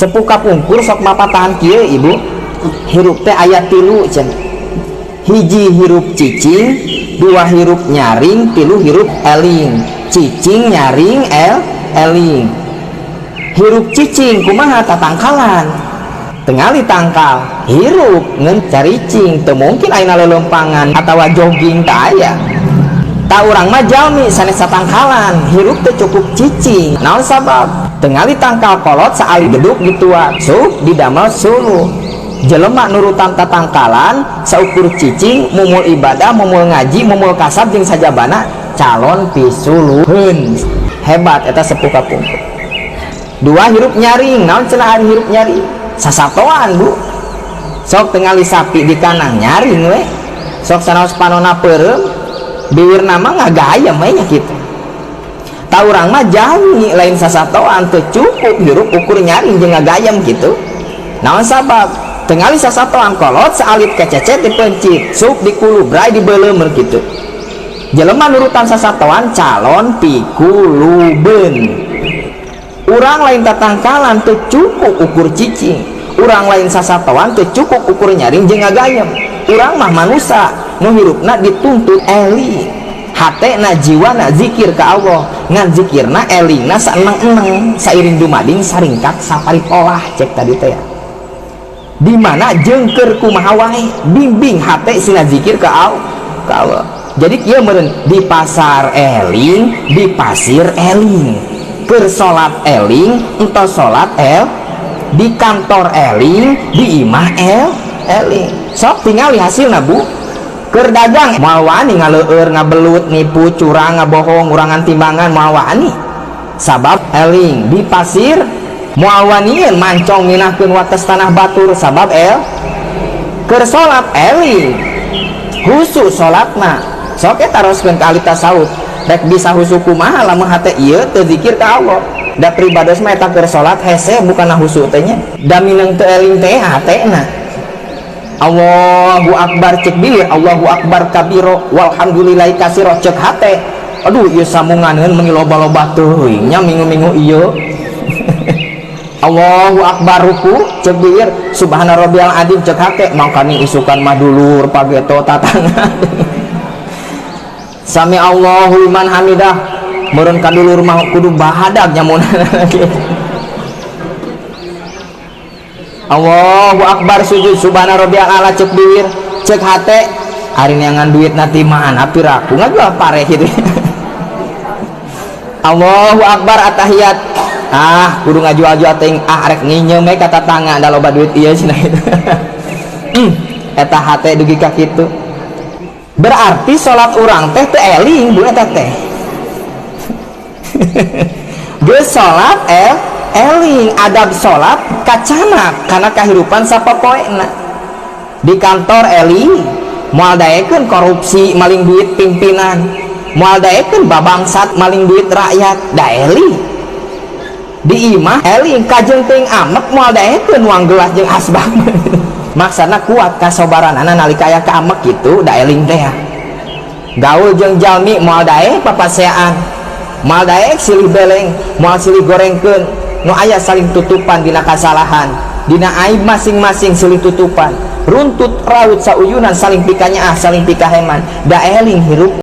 Sepuh kapungkur sok mapatahan kieu, ibu. Hirup teh aya tilu cenah. Hiji hirup cicing, dua hirup nyaring, tilu hirup eling. Cicing, nyaring, eling. Hirup cicing kumaha? Tatangkalan, tingali tangkal hirup ngan caricing, teu mungkin ayeuna lelempangan atawa jogging, teu aya. Tah, urang mah jalmi sanes satangkalan, hirup teh cukup cicing. Naon sabab? Tingali tangkal kolot saalit geduk gituan, sup didamel suluh. Jelema nurutan tatangkalan saukur cicing, mumul ibadah, mumul ngaji, mumul kasab jeung sajabana, calon pisuluheun. Hebat eta sepuh kapungkur. Dua, hirup nyaring. Naon cenah ari hirup nyaring? Sasatoan, Bu. Sok tingali sapi di kandang, nyaring we. Sok sanaos panona peureum, biwirna mah ngagayem we nya kitu. Tah, urang mah jalmi lain sasatoan, teu cukup hirup ukur nyaring jeung ngagayem gitu. Naon sabab? Tingali sasatoan kolot saalit kececet dipencit, sup dikulubray, dibeuleum gitu. Jelema nurutan sasatoan calon pikulubeun. Urang lain tatangkalan, teu cukup ukur cicing. Urang lain sasatoan, teu cukup ukur nyaring jeung ngagayem. Urang mah manusa nu hirupna dituntut eling. Hatena, jiwana zikir ka Allah, ngan zikirna, elingna saeneng-eneng, sairing dumading saringkak saparipolah, cek tadi teh ya. Di mana jengker kumaha wae, bimbing hate sina zikir ka Allah. Jadi kieu meureun, di pasar eling, di pasir eling, keur salat eling, entos salat di kantor eling, di imah eling. Sok tingali hasilna, Bu. Keur dagang moal wani ngaleueur, ngabelut, nipu, curang, ngabohong, ngurangan timbangan, moal wani, sabab eling. Di pasir moal wanian mancong minahkeun wates tanah batur, sabab keur salat eling, khusus salatna. Sok eta taroskeun ka ahli tasawuf, rek bisa husu kumaha lamun hate ieu teu zikir ka Allah? Da pribados mah eta keur salat hese, bukan husu teh nya, da mineng teu eling teh hatena. Allahu akbar cek bibir, Allahu akbar kabiro walhamdulillahi kasiro cek hate, aduh, ieu samunganeun meuni loba-loba teuing nya minggu-minggu ieu. Allahu akbar ruku cek bibir, subhana rabbiyal azim cek hate, mangkani isukan mah dulur pageto tatangga. Sami Allahu liman hamidah, meureun ka dulur mah kudu bahadag nyamunana gitu. Allahu akbar sujud, subhana rabbiyal a'la cek bibir, cek hate, ari neangan duit nanti mana piraku ngajual pare gitu. Allahu akbar atahiyat, ah, kudu ngajual-jual ting, ah, rek nginyeum we ka tatangga, da loba duit ieu cenah gitu. Eta hate dugi ka kitu, berarti salat urang teh teu eling, Bu. Eta teh geus salat eling, adab salat kacana karena kehidupan sapopoena. Di kantor eling, moal daekeun korupsi, maling duit pimpinan, moal daekeun babangsat maling duit rakyat, da eling. Di imah eling, kajeng teuing amek moal daekeun nuang gelas jeung asbak, maksana kuat kasobaranana nalika aya ka amek kitu, da eling teh. Gaul jeung jalmi moal daek papaseaan, moal daek silih beleng, moal silih gorengkeun, nu aya saling tutupan dina kasalahan, dina aib masing-masing silih tutupan, runtut raut sauyunan, saling pikanyaah, saling pikaheman, da eling hirup.